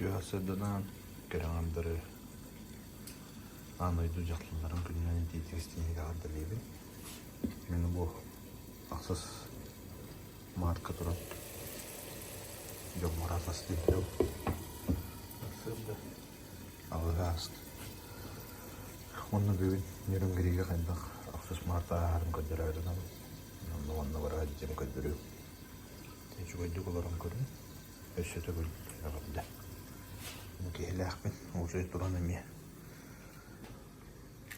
Үтүө сарсыарданан кэрэ аҥардары аан дойду дьахталларын күнүнэн итиитик-истиҥник эҕэрдэлиибин. Мин бу ахсыс мартка туран дьоммор атастыырдым. Сарсыарда аҕыһы ааста. Уонна бүгүн Нерюнгригэ хайдах ахсыс март ааһарын көрдөрөөрү гынабын. Онно уонна бара дьиэм көрдөрүөм. Үчүгэйдик олорон көрүҥ. Өссө төгүл эҕэрдэ. Бу киһилээхпин, уусуй туран эмиэ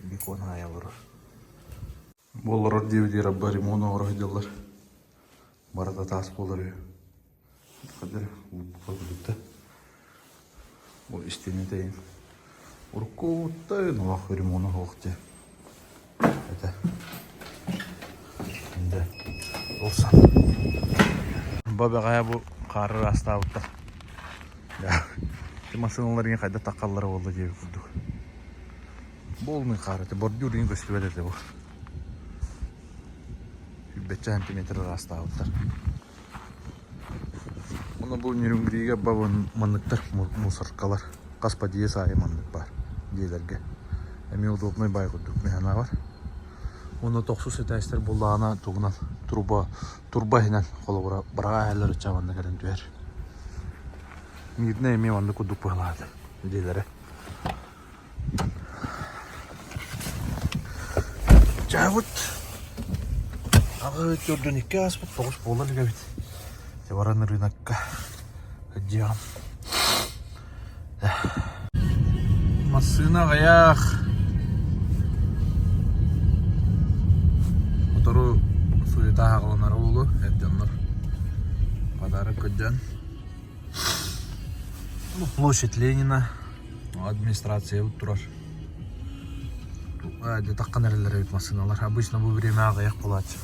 бекон аайа олорор. Бу олорор диэбитигэр абба ремонт оҥоро сылдьаллар. Барыта таас буолар үһү. Хадыр курдук да. Бу истиэнэ тэйин. Уруккуттан олох ремона суох дии. Этэ. Инде ылсан. Бу бэҕэһээ бу хаары ыраастаабыттар. Ити массыыналар иҥин хайдах таххаллара буолла диэбит курдук. Буолунай хаар этэ, бордюр иҥин көстүбэт этэ бу. Сүүрбэччэ сантиметр ыраастаабыттар. Уонна бу Нерюнгригэ манныктар мусоркалар хас подъезд аайы маннык баар дьиэлэргэ. Эмиэ удобнай баай курдук мин санаабар. Уонна тохсус этээстэр буоллаҕына тугунан труба турба иһинэн холобура быраҕа иһэллэр ычча манна кэлэн түһэр. Мирнэй эмиэ маннык курдук быһалаата дьиэлэрэ. Дьаабыт аҕы төрдүн икки ааспыт тоҕус буола илик эбит. Дьэ баран ырыынакка сылдьыаҕым. Массыына аҕыйах. Сотору суета аҕаланара буолуо эр дьоннор подарок көрдөөн. Площадь Ленина администрация турар. Таххан эрэллэр эбит массыыналар. Обычно бу время аҕыйах буолааччы.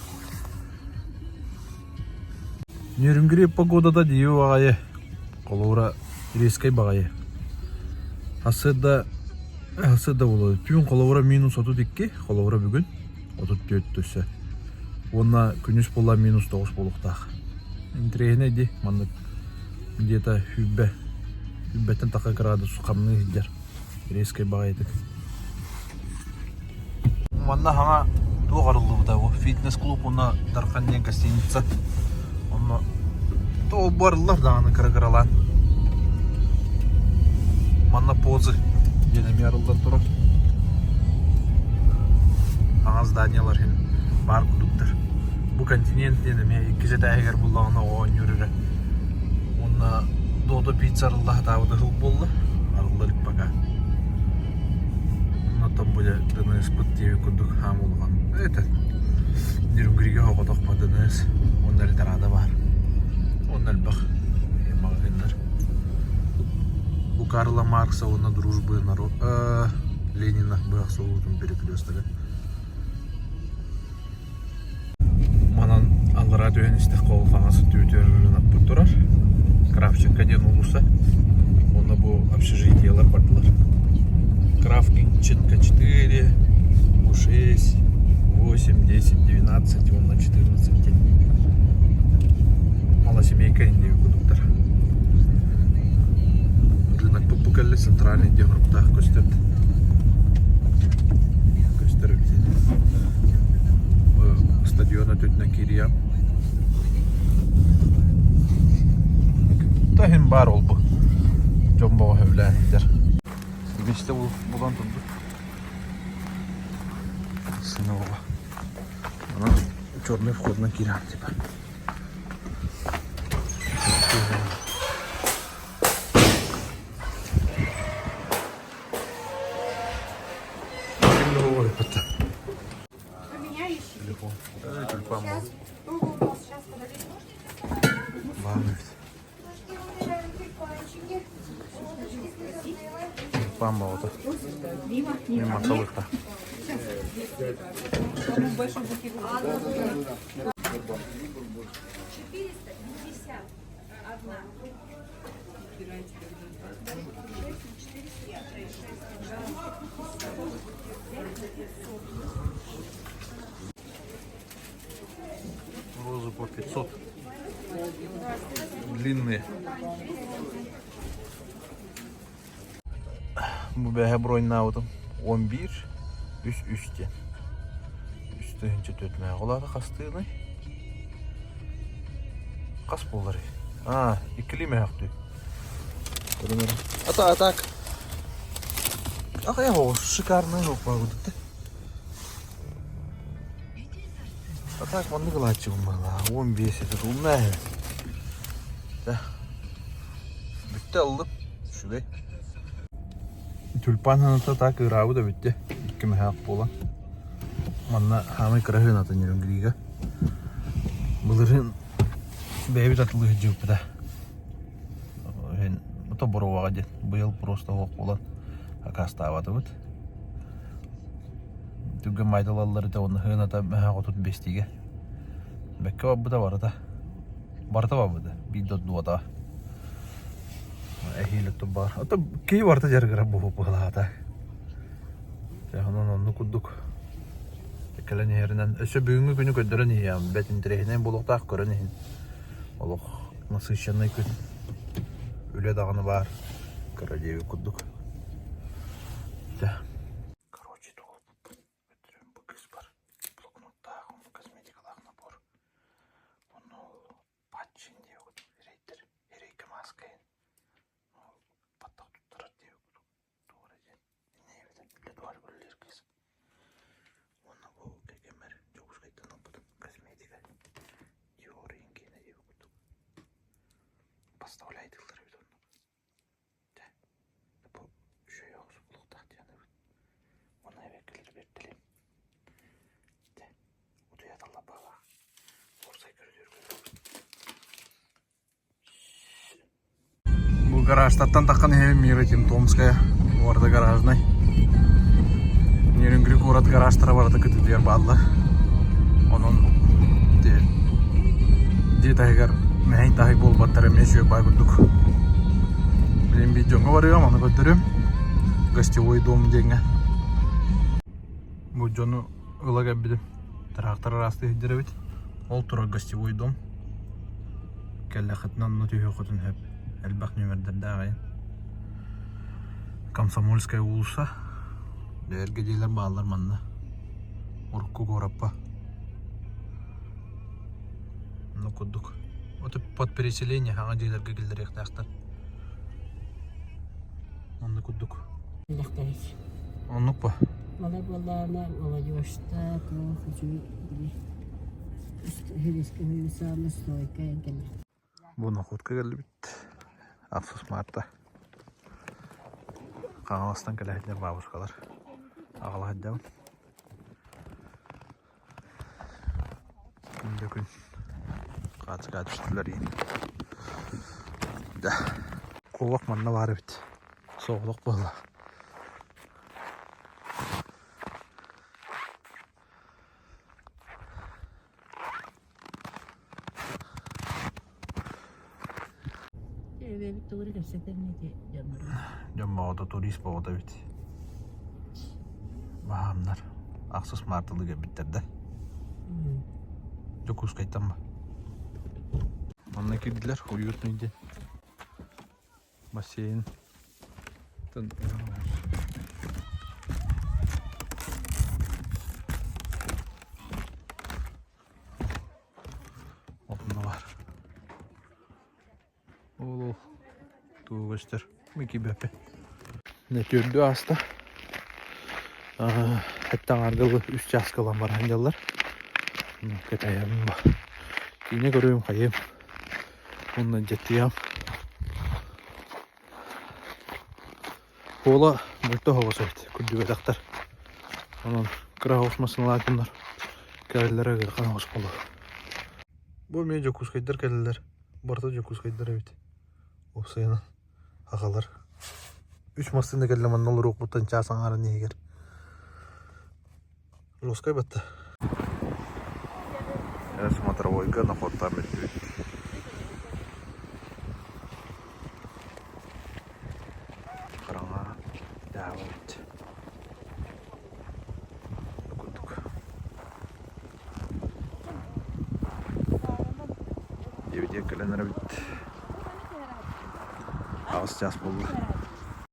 Нерюнгри погодата дии баҕайы. Холобура резкай баҕайы. Сарсыарда сарсыарда буолуо. Түүн холобура минус 32, холобура бүгүн 34 өссө. Уонна күнүс буолла минус 9 буолуохтаах. Интэриэһинэй дии маннык где-то сүүрбэ сүүрбэттэн тахса градус хамныы сылдьар резкэй баҕайытык. Манна хаҥа туох арыллыбыта бу фитнес-клуб уонна Дархан диэн гостиница. Онно бу арыллар даҕаны кыра-кыралаан. Манна позы диэн эмиэ арыллан турар. Хаҥас зданиялар иһин баар курдуктар. Бу континент диэн эмиэ иккис этээһигэр буллаҕына оҕо оонньуур эрэ. Уонна Додо пицца арылла сатаабыта сыл буолла. Арылла илик пока. Онтон бу дьэ ДНС-пыт диэбит курдук хаам улахан это Нерюнгригэ оҕотохпо ДНС уонна Эльдорадо баар. Уонна элбэх маҕаһыыннар. Бу Карла Маркса уонна Дружбы народ Ленина быһах солуутун перекрестога. Манан аллараа түһэн истэххэ ол хаҥас өттүбүтүгэр ырыынакпыт турар. Кравченко диэн уулусса. Уонна бу общежитиелар бардылар. Кравченко 4, бу 6, 8, 10, 12 уонна 14 диэн. Малосемейка диэби курдуктар. Рынокпыт бу кэллэ центральный диэн суруктаах көстөр. Көстөр эбит. Стадион өтүтүнэн киириэм. Да иһин баар ол бу. Дьон боҕо сөбүлээн сылдьар. Миэстэ булан турдук. Сынового. Онон черный входынан киирэн типа. Телефон. Тюльпан был. Ладно. Тюльпан болото. Мимо целых-то. Розы по 500. Длинные. Бу бэһэ броньнаабытым 11 үс үс диэн. Үс тыһыынча түөрт Ол аата хастыыный? Хас буоларый? Аа, иккилии мөһөхтүү. Ата, атак. Ах, я шикарный оппа А так маннык ылааччыбын быһыылаах. 15 это умная эбит. Да. Бүттэ ыллым. Үчүгэй. Тюльпан ханата так ыраабыт эбит дии. Икки мөһөөх буолан. Манна хаамай кыра хыната Нерюнгрига. Былырыын бэйэбит атылыы сылдьыбыппыта. Ото боруобаҕа диэн. Быйыл просто суох буолан акаастаабатыбыт. Түргэн маайдалаллар этэ уонна сыаната мөһөөх 35-тигэ. Бэккэ барбыта барыта. Барыта барбыта. Биир да дуота. Эһиил өттүн баар. Ото киһи барыта дьарыгырар буолуох быһыылаата. Онон оннук курдук кэлэн иһэринэн өссө бүгүҥҥү күнү көрдөрөн иһиэҕим. Бэрт интэриэһинэй буолуохтаах көрөн иһин. Олох насыщенный күн. Үлэ даҕаны баар. Кыра диэбит курдук. Дьэ. Короче, туолбуппун өттүрүм бу кыыс бар. Блокноттаах, онно косметикалаах набор. Онно ол патчин диэбит эрэйдэр, эрэйгэ мааска иһин. Ол баттах туттарар диэбит курдук. Туора диэн. Иннэ эбэтэр үлэ туһар үлэлиир кыыс. Уонна бу кэргэммэр Дьокуускайтан ылбытым косметика. Диор иҥкиэнэ диэбит курдук. Поставляйдыыллар эбит оннук. Дьэ, бу үчүгэй оҕус булуохтаах диэн эбит. Уонна эбэккэлэр бэртэлим. Дьэ, утуйа таллабаалаах. Уорсай көрүдүөргө Бу гаражтартан таххан иһэбин Мира Тимтомская, барыта гаражнай. Нерюнгри куорат гаражтара барыта кытыытыгар бааллар. Онон дьиэ таһыгар мэһэй таһый буолбаттар эмиэ үчүгэй баай курдук. Билин биир дьоҥҥо барыам, ону көрдөрүм. Гостевой дом диэҥҥэ. Бу дьону ыла кэлбитим. Трактор араастыы сылдьар эбит. Ол турар гостевой дом. Кэллэххитинэ онно түһүөххүтүн сөп. Элбэх нүөмэрдэрдээх айан. Комсомольская уулусса. Эргэ дьиэлэр бааллар манна. Урукку куораппа. Ну курдук. Вот под переселение хаҥа дьиэлэргэ киллэриэхтээхтэр. Онно курдук. Оннук ба? Малай буоллаҕына молодежьта туох үчүгэй били саамай стойка кэлэр. Бу находка кэллибит. Ахсыс Марта. Хаҥаластан кэлэ сылдьар бабушкалар. Аҕала сылдьабын. Күн да күн хаацыгаа түстүлэр иин. Да. Куобах манна баар эбит. Соҕотох буолла. Эбэбит тугу эрэ кэпсэтэр ити дьоннору. Дьон бөҕөтө турист бөҕөтө эбит. Баһаамнар. Ахсыс маартылыы кэлбиттэр да. Дьокуускайтан ба. Манна киирдилэр уютный диэн. Бассейн. Онно бар. Ол тугу көстөр? Микибэпи. Нөтүөрдү ааста. Эттэ аҥаарга үс чааска ылан баран дьаллар. Кэтэһэбин ба. Киинэ көрүөм хайыам. Уонна дьэттиэм. Уола мөлтөх оҕус эбит, күрдьүбэтэхтэр. Онон кыра оҕус массыыналаах дьоннор кэлэллэрэ ыарахан оҕус буолуо. Бу эмиэ Дьокуускайдар кэлэллэр. Барыта Дьокуускайдар эбит. Уопсайынан аҕалар. Үс массыына кэллэ манна олоруохпуттан чаас аҥаарын иһигэр. Русскай батта. Смотровойга находтаан бүттүбүт. Хараҥа дьаабабыт. Курдук. Диэбитигэр кэлэн эрэбит. Аҕыс чаас буолла.